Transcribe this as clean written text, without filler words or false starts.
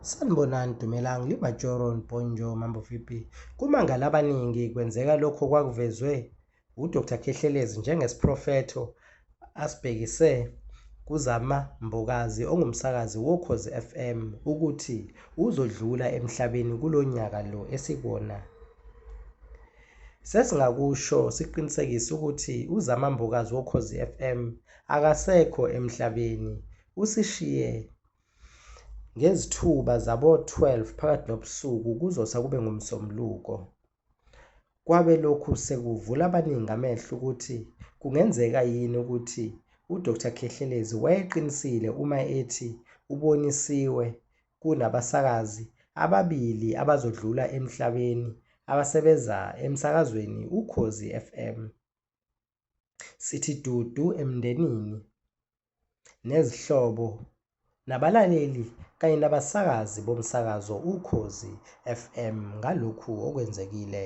Sanibonani Dumelang Limajoron Bonjo Mambo Vipi. Kumangala abaningi kwenzeka lokho kwakuvezwe uDr Khehlelezi njengesiprofetho asibhekise kuZama Mbokazi ongumsakazi woKhozi FM ukuthi uzodlula emhlabeni kulo nyaka lo esikuwona. Sesingakusho siqinisekise ukuthi uZama Mbokazi woKhozi FM akasekho emhlabeni, usishiye ngezithuba zabo-12 phakathi nobusuku kuzosa kube nguMsombuluko. Kwabe lokhu sekuvula abaningi amehlo ukuthi kungenzeka yini ukuthi uDr Khehlelezi wayeqinisile uma ethi ubonisiwe kunabasakazi ababili abazodlula emhlabeni abasebenza emsakazweni Ukhozi FM. Sithi dudu emndenini nezihlobo nabalaleli kanye nabasakazi bomsakazo Ukhozi FM ngalokhu okwenzekile.